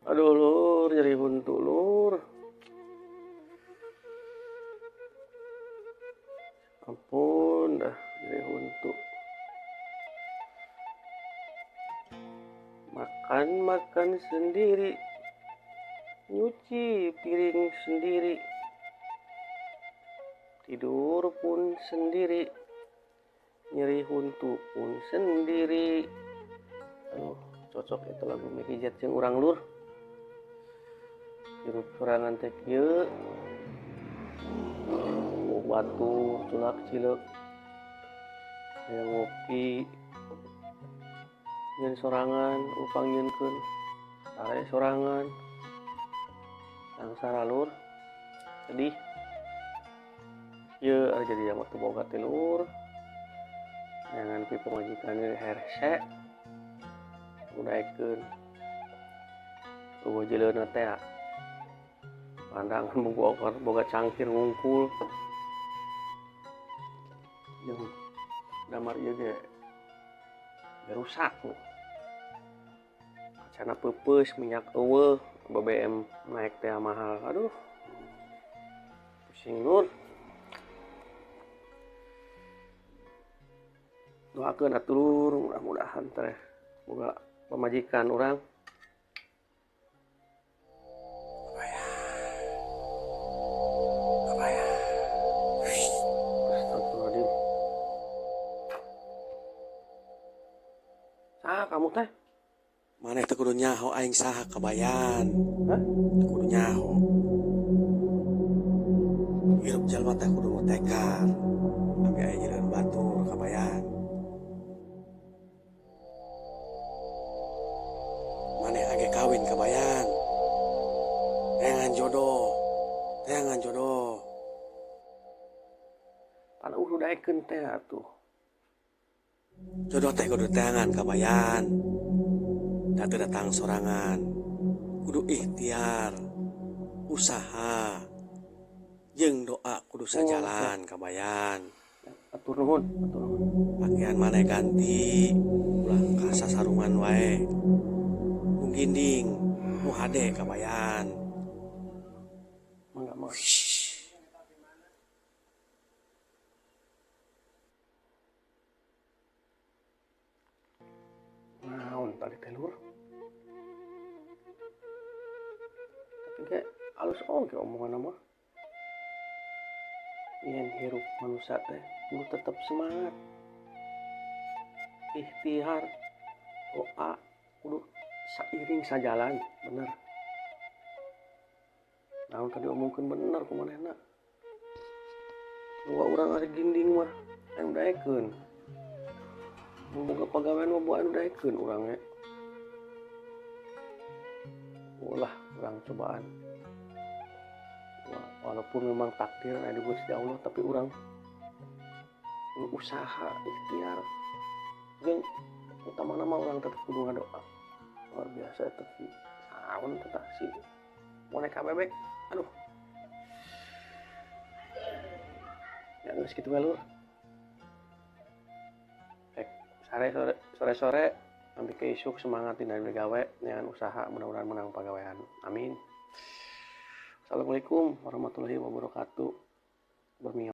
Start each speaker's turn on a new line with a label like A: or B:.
A: Aduh lur, nyeri huntu lur. Ampun dah, nyeri huntu. Makan-makan sendiri, nyuci piring sendiri, tidur pun sendiri, nyeri huntu pun sendiri. Aduh, cocok itu lagu Meggy Z jeung urang lur. Hirup sorangan teh kieu. Oh, batur culak cileuk. Aya ngopi. Nyeun sorangan, upang nyeunkeun. Sare sorangan. Sangsara lur. Sedih. Ieu ari jadi yang teu boga teh lur. Jangan pi pamajikan herse. Udaekeun. Eueuh jeleuna teh pandangan boga boga cangkir ngungkul. Jeung damar ieu ge rusak. Kacana peupeus, minyak eueuh, BBM naik teh mahal. Aduh. Pusing lur. Doakeun atuh lur, mudah-mudahan teh boga pamajikan urang.
B: Apa ya?
A: Astagfirullahaladzim. Saha kamu teh?
B: Maneh teu kudu nyaho aing saha, Kabayan.
A: Hah?
B: Teu kudu nyaho. Hirup jalma teh kudu motekar. Abi aya nyeureun batur, Kabayan. Maneh age kawin, Kabayan. Teangan jodoh. Teangan jodoh.
A: Pan eueuh daekeun teh atuh.
B: Jodoh teh kudu teangan, Kabayan. Da teu datang sorangan. Kudu ikhtiar, usaha, jeung doa kudu sajalan, Kabayan.
A: Atur nuhun, atur nuhun.
B: Pakaian maneh ganti, ulah kasasarungan wae. Nu ginding, nu hade, Kabayan.
A: Mangga, mangga. Naon tadi teh lur? Tapi ge alus oge omongan mah. Yen hirup manusia teh kudu tetep semangat. Ikhtiar, doa kudu sairing sajalan, bener. Naon tadi omongkeun bener ku manehna. Dua urang ari ginding mah anu daekeun. Mun boga pagawean mah boa anu daekeun urang ge. Ulah urang cobaan. Walaupun memang takdir aya di Gusti Allah, tapi urang usaha, ikhtiar. Jeung utamana mah urang tetep kudu ngadoa. Luar biasa eta si saun eta si boneka bebek. Aduh. Ya geus kitu we lur. Rek sare sore sore-sore sampai ke isuk semangat dina gawe dengan usaha, mudah-mudahan menang pagawean. Amin. Assalamualaikum warahmatullahi wabarakatuh. Bermia.